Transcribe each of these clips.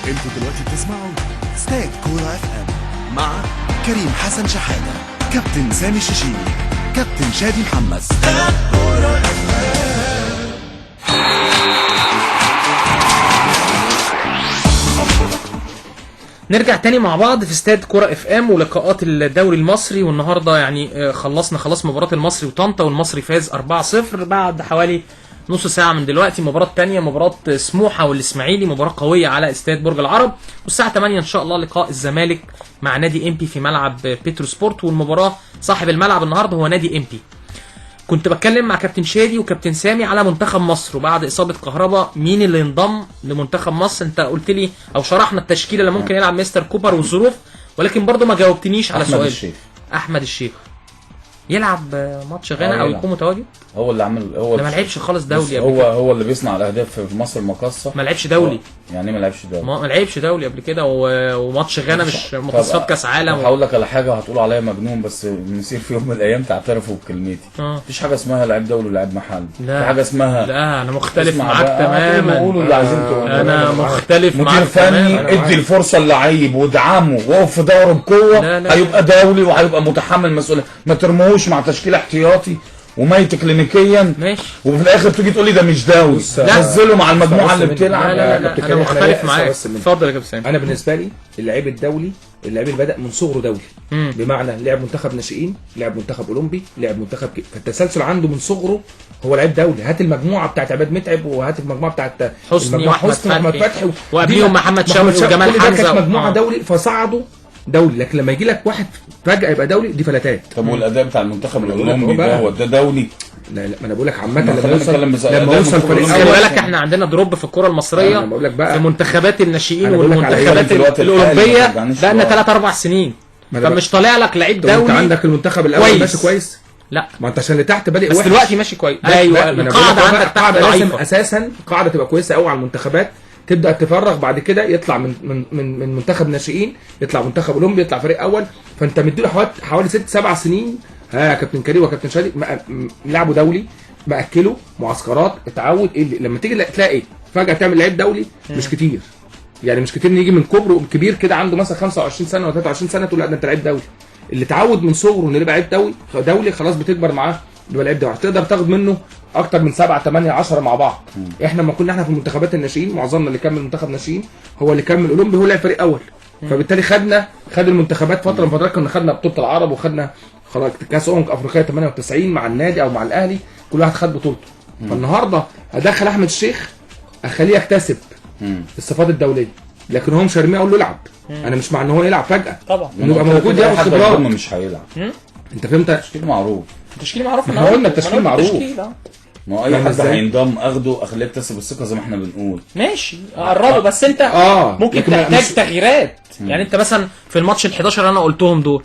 انتوا دلوقتي بتسمعوا استاد كورة FM مع كريم حسن شحاتة، كابتن سامي شيشيني، كابتن شادي محمد. استاد كورة FM. نرجع تاني مع بعض في استاد كورة FM ولقاءات الدوري المصري. والنهارده يعني خلصنا خلاص مباراة المصري وطنطا، والمصري فاز 4-0 بعد حوالي نص ساعة من دلوقتي. مباراة تانية مباراة سموحة والإسماعيلي، مباراة قوية على استاد برج العرب. والساعة 8 إن شاء الله لقاء الزمالك مع نادي إمبي في ملعب بيترو سبورت، والمباراة صاحب الملعب النهارده هو نادي إمبي. كنت بتكلم مع كابتن شادي وكابتن سامي على منتخب مصر، وبعد إصابة كهربا مين اللي ينضم لمنتخب مصر. انت قلت لي او شرحنا التشكيلة اللي ممكن يلعب مستر كوبر والظروف، ولكن برضو ما جاوبتنيش على سؤال. الشيخ. احمد الشيخ يلعب ماتش غانا او يكون متواجد؟ هو اللي عمل، هو ده ما لعبش خالص دولي قبل كده. هو اللي بيصنع الاهداف في مصر المقاصه، ما لعبش دولي. يعني ما لعبش دولي، ما لعبش دولي قبل كده، وماتش غانا مش متصفيات كاس عالم. هقول لك على حاجة هتقول عليا مجنون، بس نصير في يوم من الايام تعترفوا بكلمتي. مفيش حاجة اسمها لعيب دولي ولاعيب محلي. لا، في حاجة اسمها، لا انا مختلف معاك تماما. قولوا اللي عايزين تقولوا، انا مختلف معاك. مدير فني ادي الفرصة للعيب وادعمه وقف في دوره بقوة، هيبقى دولي وهيبقى متحمل مسؤولية. ما ترموهوش مع تشكيل احتياطي وميت كلينيكيا، ماشي، وفي الاخر تيجي تقول لي ده مش دولي. نزله مع المجموعة اللي بتلعب. لا لا لا، انا مختلف معاك. اتفضل يا كابتن سامي. انا بالنسبة لي اللعيب الدولي، اللعيب اللي بدا من صغره دولي، بمعنى لعب منتخب ناشئين، لعب منتخب اولمبي، لعب منتخب فالتسلسل عنده من صغره هو لعيب دولي. هات المجموعة بتاعت عماد متعب، وهات المجموعة بتاعت حسني واحمد فتحي، وقبليهم محمد شوقي وجمال حمزة، كانت مجموعة دولي فصعدوا دولي. لكن لما يجي لك واحد فجأة يبقى دولي، دي فلتات. طب والاداء بتاع المنتخب الاولمبي ده هو ده دولي؟ لا لا، ما انا بقول لك عامة لما يوصل فريق. خلي بالك احنا عندنا drop في الكره المصرية في منتخبات الناشئين والمنتخبات الاولمبية بقى لنا 3-4 سنين، فمش طالع لك لعيب دولي. انت عندك المنتخب الاول ماشي كويس؟ لا، ما انت عشان اللي تحت بادئ بس وحش. دلوقتي ماشي كويس. ايوه، القاعدة عندك تحت لازم اساسا قاعدة تبقى كويسة قوي على المنتخبات، تبدا تفرغ بعد كده، يطلع من من من, من منتخب ناشئين، يطلع منتخب اولمبي، يطلع فريق اول. فانت مديله حوالي 6-7 سنين. ها يا كابتن كريم وكابتن شادي لعبوا دولي، مأكله معسكرات، اتعود. ايه لما تيجي تلاقي فجأة تعمل لعيب دولي مش كتير، يعني مش كتير يجي من كبر كبير كده عنده مثلا 25 سنة ولا 23 سنة تقول لا ده انت لعيب دولي. اللي اتعود من صغره انه يبقى لعيب دولي خلاص بتكبر معاه يبقى لعيب دولي، هتقدر تاخد منه اكتر من 7 8 10 مع بعض. احنا لما كنا احنا في المنتخبات الناشئين، معظمنا اللي كمل منتخب ناشئين هو اللي كمل اولمبي، هو لعب فريق اول. فبالتالي خد المنتخبات فترة من فترات، كنا خدنا بطوله العرب وخدنا خلاص كاس افريقيا 98 مع النادي او مع الاهلي، كل واحد خد بطولته. فالنهارده ادخل احمد الشيخ اخليه يكتسب الصفات الدولية، لكن هو مش هرميه اقول له العب. انا مش مع ان هو يلعب فجاة طبعا، يبقى موجود ياخد خبرات. مش هيلعب. انت فهمت؟ التشكيل معروف، التشكيل معروف، احنا قلنا التشكيل معروف. ما هو اي حد هينضم اخده اخليه يكتسب الثقة زي ما احنا بنقول، ماشي قربه، بس انت ممكن تحتاج تغييرات. يعني انت مثلا في الماتش ال11 اللي انا قلتهم دول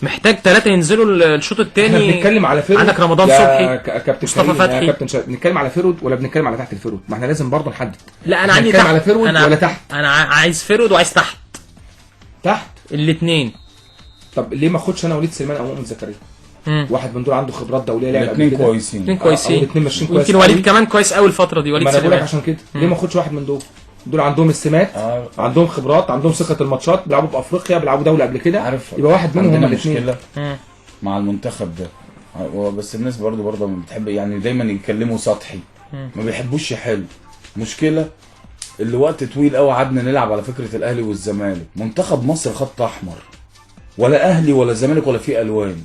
محتاج 3 ينزلوا الشوط الثاني. احنا بنتكلم على forward، عندك رمضان صبحي، كابتن مصطفى فتحي، كابتن شادي، بنتكلم على forward ولا بنتكلم على تحت ال forward؟ ما احنا لازم برضه نحدد. لا انا عندي تحت، على forward ولا تحت؟ انا عايز forward وعايز تحت. تحت الاثنين. طب ليه ما اخدش انا وليد سليمان او مؤمن زكريا؟ واحد من دول عنده خبرات دولية، لعب الاثنين كويسين، الاثنين كويسين، الاثنين ماشيين كويس. يمكن وليد كمان كويس قوي الفترة دي، وليد سليمان. ما انا بقول لك عشان كده ليه ما اخدش واحد من دول؟ دول عندهم السمات، عندهم خبرات، عندهم ثقة الماتشات، بيلعبوا في افريقيا، بيلعبوا دولة قبل كده، يبقى واحد منهم. هما الاثنين مع المنتخب ده، بس الناس برضه بتحب يعني دايما يتكلموا سطحي، ما بيحبوش يحلوا مشكلة. اللي وقت طويل قوي قعدنا نلعب على فكرة الاهلي والزمالك، منتخب مصر خط احمر، ولا اهلي ولا زمالك ولا فيه الوان.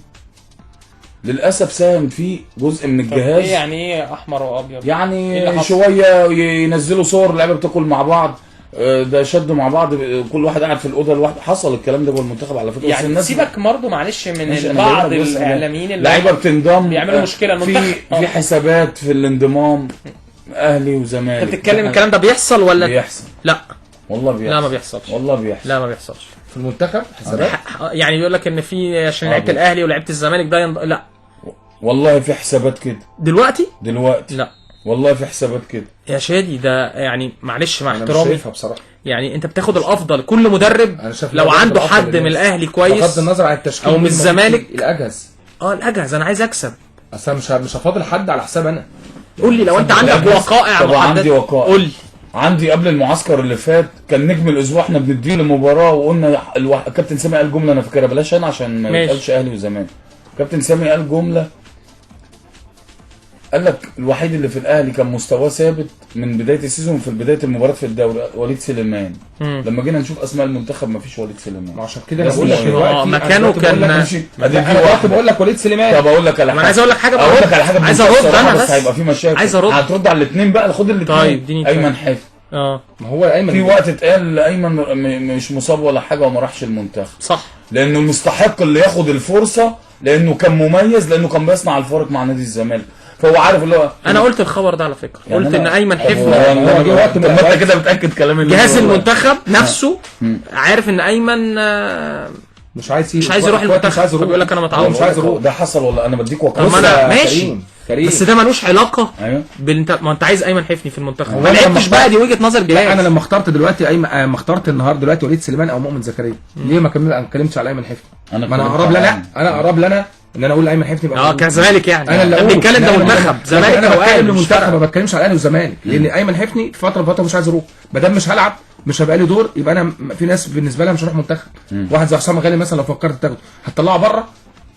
للاسف ساهم فيه جزء من الجهاز. ايه يعني ايه احمر وابيض؟ يعني إيه شوية ينزلوا صور لعيبة بتاكل مع بعض، ده شدوا مع بعض، كل واحد قاعد في الاوضة لوحده. حصل الكلام ده جوه المنتخب على فكرة. يعني سيبك برضه معلش من بعض الاعلاميين اللي لعيبة بتنضم بيعملوا مشكلة المنتخب، في حسابات في الانضمام اهلي وزمالك. انت بتتكلم الكلام ده بيحصل ولا بيحصل؟ لا والله بيحصل. لا ما بيحصلش، والله بيحصل. لا ما بيحصلش في المنتخب حسابات. يعني بيقول لك ان في عشان لعيبة الاهلي ولعيبة الزمالك ده لا والله في حسابات كده دلوقتي. لا والله في حسابات كده يا شادي. ده يعني معلش مع احترامي، انا مش شايفها بصراحة. يعني انت بتاخد الافضل. كل مدرب لو عنده حد من الاهلي كويس بغض النظر عن التشكيل او من الزمالك، الاجهز. الاجهز، انا عايز اكسب. اصل مش هفاضل حد على حساب انا. قول لي لو انت عندك وقائع محددة. عندي وقائع، قول لي. عندي قبل المعسكر اللي فات كان نجم الاسبوع، احنا بنديه لمباراة وقلنا كابتن سامي قال جملة انا فاكرها، بلاش انا عشان ما يتقالش اهلي وزمالك. كابتن سامي قال جملة، قال لك الوحيد اللي في الاهلي كان مستواه ثابت من بداية ال season في بداية المباراة في الدوري وليد سليمان. لما جينا نشوف اسماء المنتخب ما فيش وليد سليمان. عشان كده انا بقول لك دلوقتي مكانه كان انا بقول لك وليد سليمان. طب اقول لك على حاجة، انا عايز اقول لك حاجة، اقول لك على حاجة، عايز ارد انا بس هيبقى في مشاكل. عايز ارد، هترد على الاثنين بقى، خد الاثنين. طيب ايمن حفني، ما هو ايمن في وقت اتقال ايمن مش مصاب ولا حاجة وما راحش المنتخب، صح، لانه المستحق اللي ياخد الفرصة، لانه كان مميز، لانه كان بيصنع الفارق مع نادي الزمالك، فهو عارف اللي هو. انا قلت الخبر ده على فكرة، يعني قلت ان ايمن حفني طب ما انت كده بتاكد كلام جهاز المنتخب نفسه عارف ان ايمن مش عايز يروح المنتخب، بيقول لك انا متعود، مش عايز اروح. ده حصل ولا انا بديك وقت؟ طب انا ماشي كريم. بس ده ملوش علاقة. أيوه. ما انت عايز ايمن حفني في المنتخب، ما لعبتش بقى، دي وجهه نظر جهاز. انا لما اخترت دلوقتي ما اخترت النهارده دلوقتي وليد سليمان او مؤمن زكريا، ليه ما اتكلمتش على ايمن حفني؟ ما انا اقرب لنا، انا اقرب لنا ان انا اقول ايمن حفني بقى كزمالك يعني. انا اللي بنتكلم ده منتخب زمالك او اهلي، انا بتكلم ما بتكلمش على الاهلي والزمالك، لان ايمن حفني فترة مش عايز اروح، ما دام مش هلعب مش هيبقى لي دور، يبقى انا في ناس بالنسبة لها مش هروح منتخب. واحد زي حسام غالي مثلا لو فكرت تاخده هتطلعه بره،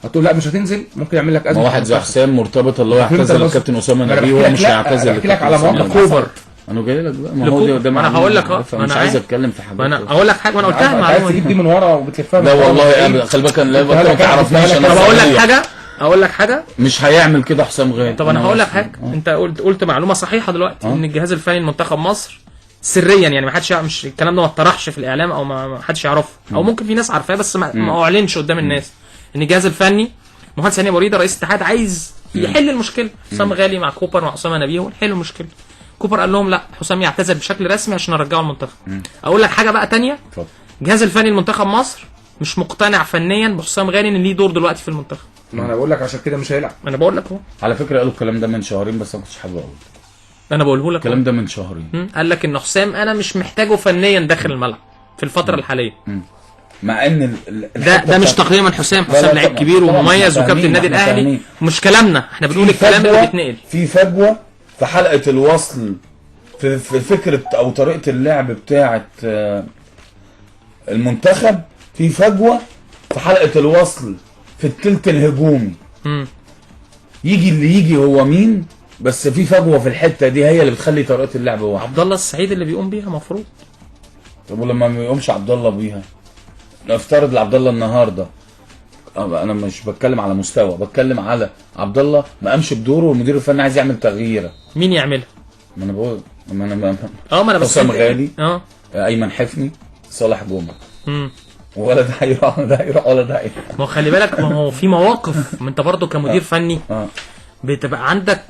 هتقول لا مش هتنزل، ممكن يعمل لك ازمة. واحد زي حسام مرتبط اللي هو يعتزل الكابتن اسامة نبيه، وهو مش هيعتزل. بحكي لك على مواقف كوبر، انا جاي لك بقى، ما هو ده انا هقول لك، انا مش عايز اتكلم في حاجات، انا اقول لك حاجة، ما انا قلتها المعلومة دي، عايز تجيب دي من ورا وبتلفها. لا والله خلي بالك، انا ما تعرفنيش. انا اقول لك حاجة، اقول لك حاجة، مش هيعمل كده حسام غالي. طب انا هقول لك حاجة، انت قلت معلومة صحيحه دلوقتي، ان الجهاز الفني لمنتخب مصر سريا، يعني ما حدش، مش الكلام ده ما اتطرحش في الاعلام او ما حدش يعرفه، او ممكن في ناس عارفاه بس ما اعلنش قدام الناس، ان الجهاز الفني مهندس هاني ابو ريده رئيس الاتحاد عايز يحل المشكلة. حسام غالي مع كوبر مع اسامة نبيه حلوا المشكلة. كوبر قال لهم لا، حسام يعتذر بشكل رسمي عشان نرجعه المنتخب. اقول لك حاجة بقى تانية، الجهاز الفني لمنتخب مصر مش مقتنع فنيا بحسام غالي ان ليه دور دلوقتي في المنتخب. ما انا بقول لك عشان كده مش هيلعب. انا بقول لك اهو، على فكرة قالوا الكلام ده من شهرين، بس انا ما كنتش حابب اقول. انا بقوله لك الكلام ده من شهرين. قال لك ان حسام انا مش محتاجه فنيا داخل الملعب في الفترة الحالية. مع ان ده مش تقرير من حسام، حسام لعيب كبير ومميز وكابتن النادي الاهلي، مش كلامنا، احنا بنقول الكلام اللي بيتنقل. في فجوة في حلقة الوصل في فكرة او طريقه اللعب بتاعه المنتخب، في فجوة في حلقة الوصل في الثلث الهجومي. يجي اللي يجي هو مين، بس في فجوة في الحتة دي هي اللي بتخلي طريقه اللعب واحدة. عبد الله السعيد اللي بيقوم بيها مفروض. طب ولما ما يقومش عبد الله بيها، نفترض لعبد الله النهارده، انا مش بتكلم على مستوى، بتكلم على عبد الله ما قامش بدوره والمدير الفني عايز يعمل تغييره، مين يعملها؟ ما انا بقول، ما انا ما انا بس حسام غالي، ايمن حفني، صالح جمعه، ولا ده هيروح ولا ده هيروح ولا ده هيروح. ما هو خلي بالك، ما هو في مواقف، ما انت برضه كمدير فني بتبقى عندك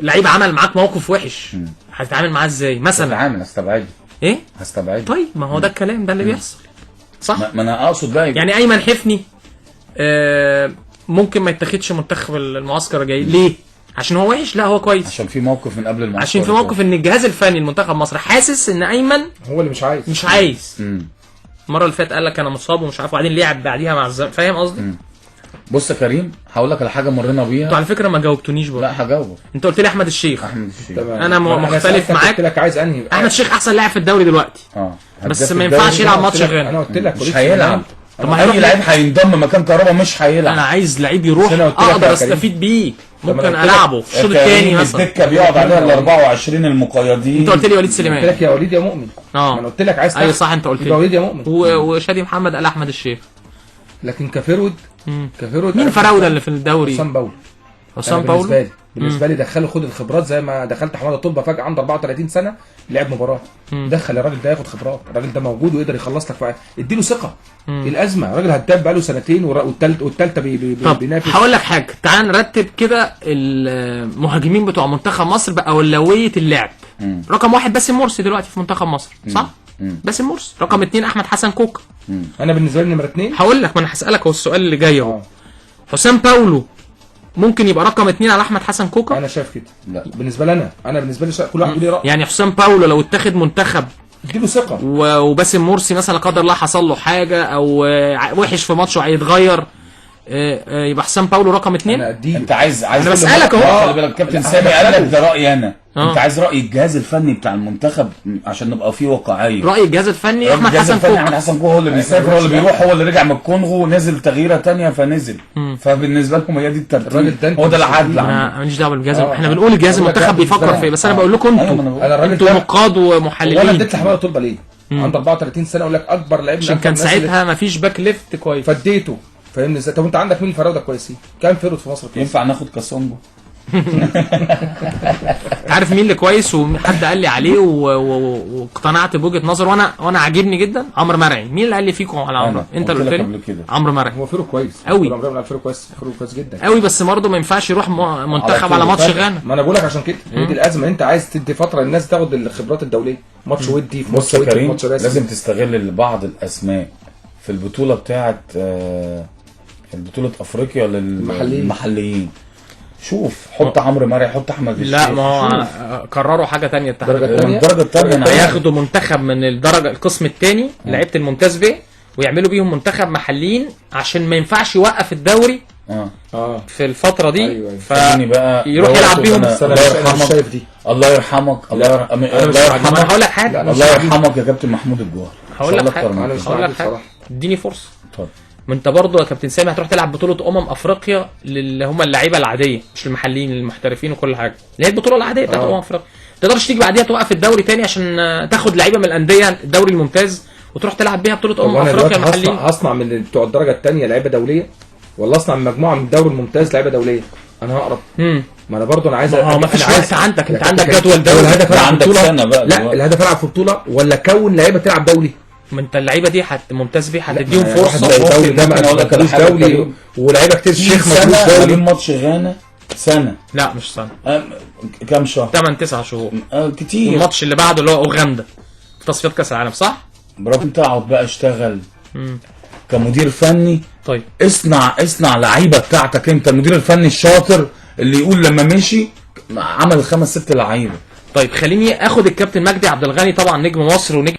لعيب عمل معاك موقف وحش، هتتعامل معاه ازاي مثلا؟ هتعامل، هستبعده. ايه؟ هستبعده. طيب ما هو ده الكلام ده اللي بيحصل، صح؟ ما انا اقصد بقى يعني ايمن حفني ممكن ما يتاخدش منتخب المعسكر الجاي، ليه؟ عشان هو وحش؟ لا هو كويس، عشان في موقف من قبل المعسكر، عشان في موقف ان الجهاز الفني لمنتخب مصر حاسس ان ايمن هو اللي مش عايز، مش عايز. المرة اللي فاتت قال لك انا مصاب ومش عارف، وبعدين لعب بعديها مع الزمالك، فاهم قصدي؟ بص يا كريم، هقول لك على حاجة مرينا بيها. انتوا على فكرة ما جاوبتونيش برضه. لا هجاوبك. انت قلت لي احمد الشيخ. احمد الشيخ انا مختلف معاك. قلت لك عايز انهي؟ احمد الشيخ احسن لاعب في الدوري دلوقتي. بس ما ينفعش يلعب ماتش غانا. انا قلت لك مش هيلعب. طب ما اي لعيب هينضم مكان كهربا مش هيلعب. انا عايز لعيب يروح اقدر استفيد بيه، ممكن العبه في الشوط الثاني مثلا. الدكة بيقعد عليها ال 24 المقيدين. انت قلت لي وليد سليمان. قلت لك يا وليد يا مؤمن. انا قلت لك عايز. ايوه صح، انت قلت لي وليد يا مؤمن. وشادي محمد قال احمد الشيخ. لكن ك forward، ك forward مين فراوده اللي في الدوري؟ حسام باولو. حسام باولو بالنسبة لي دخله، خد الخبرات زي ما دخلت حمادة طلبه فجاة عنده 34 سنة لعب مباراة. دخل الراجل ده ياخد خبرات، الراجل ده موجود ويقدر يخلص لك، اديله ثقة. الازمة الراجل هداف بقاله سنتين والثالثة بينافس. هقول لك حاجة، تعال نرتب كده المهاجمين بتوع منتخب مصر باولويه اللعب. رقم 1 باسم مرسي دلوقتي في منتخب مصر، صح؟ باسم مرسي. رقم 2 احمد حسن كوكا. انا بالنسبة لي نمره 2 هقول لك، ما انا هسالك هو السؤال اللي جاي اهو. حسام باولو ممكن يبقى رقم 2 على احمد حسن كوكا؟ انا شايف كده. لا بالنسبة لي انا بالنسبة لي كل واحد ليه راي. يعني حسام باولو لو اتاخد منتخب اديله ثقة، وباسم مرسي مثلا لا قدر الله حصل له حاجة او وحش في ماتش وهيتغير، يبقى حسام باولو رقم 2. انا اديه. انت عايز انا بسالك اهو. خلي بالك كابتن سامي قال لك ده رايي انا. انت عايز راي الجهاز الفني بتاع المنتخب عشان نبقى فيه واقعية. راي الجهاز الفني احمد حسن كوكا. احمد حسن كوكا هو اللي بيسافر، هو اللي بيروح، هو اللي رجع من الكونغو ونزل تغييره ثانية فنزل. فبالنسبه لكم هي دي الترتيب، هو ده العدل. انا ماليش دعوه بالجهاز، احنا بنقول الجهاز المنتخب بيفكر في ايه، بس انا بقول لكم انتوا نقاد ومحللين. وانا اديت لحماده طلبه ليه؟ عنده 34 سنة، اقول لك اكبر لعيب عشان كان ساعتها مفيش back left كويس فديته. فاهمني ازاي؟ طب انت عندك مين الفراوده كويسين؟ كام forward في مصر كويس؟ ينفع ناخد كاسونجو؟ عارف مين اللي كويس وحد قال لي عليه واقتنعت بوجهه نظر وانا عاجبني جدا؟ عمرو مرعي. مين اللي قال لي فيكم على عمرو؟ انت اللي قلت لي عمرو مرعي. هو forward كويس قوي، عمرو forward كويس، forward كويس جدا قوي، بس برضه ما ينفعش يروح منتخب على ماتش غانا. ما انا بقول لك عشان كده هي دي الازمة. انت عايز تدي فترة للناس تاخد الخبرات الدولية، ماتش ودي في ماتش ودي، ماتش رسمي. لازم تستغل بعض الاسماء في البطولة بتاعه بطوله افريقيا للمحليين. شوف حط عمرو مرعي، حط احمد الشيخ. لا ما هو قرروا حاجة ثانية، الدرجة الثانية هياخدوا منتخب من الدرجة القسم الثاني لعيبة الممتاز ب، ويعملوا بيهم منتخب محليين عشان ما ينفعش يوقف الدوري في الفترة دي. أيوة. بقى يروح يلعب بيهم. الله يرحمك، الله يرحمك. انا هقول لك حاجة، الله يرحمك يا كابتن محمود الجوهري. هقول لك حاجة، اديني فرصة. اتفضل. ما انت برضه يا كابتن سامي هتروح تلعب بطوله افريقيا اللي هم اللعيبة العادية، مش المحليين المحترفين وكل حاجة، اللي هي البطولة العادية بتاعت افريقيا. ما تقدرش تيجي بعديها توقف الدوري تاني عشان تاخد لعيبة من الاندية الدوري الممتاز وتروح تلعب بيها بطوله افريقيا المحليين. هصنع من بتوع الدرجة الثانية لعيبة دولية، ولا اصنع من مجموعة من الدوري الممتاز لعيبة دولية؟ انا هقرب. ما انا برضه انا عايز، ما فيش وقت عندك، انت عندك جدول دوري، الهدف العب بطوله. لا الهدف العب في بطوله ولا كون لعيبة تلعب دولي. ما انت اللعيبة دي ممتاز بيه هتديهم فرصة. الدوري ده ما كانش دولي ولاعيبه كتير. الشيخ ما دولي. ماتش غانا سنة، لا مش سنة، كام شهر، 8 9 شهور كتير. الماتش اللي بعده اللي هو اوغندا في تصفيات كاس العالم، صح؟ برافو. انت اقعد بقى اشتغل كمدير فني. طيب اصنع لعيبة بتاعتك انت، المدير الفني الشاطر اللي يقول لما مشي عمل 5 6 لعيبة. طيب خليني اخد الكابتن مجدي عبد الغني، طبعا نجم مصر ونجم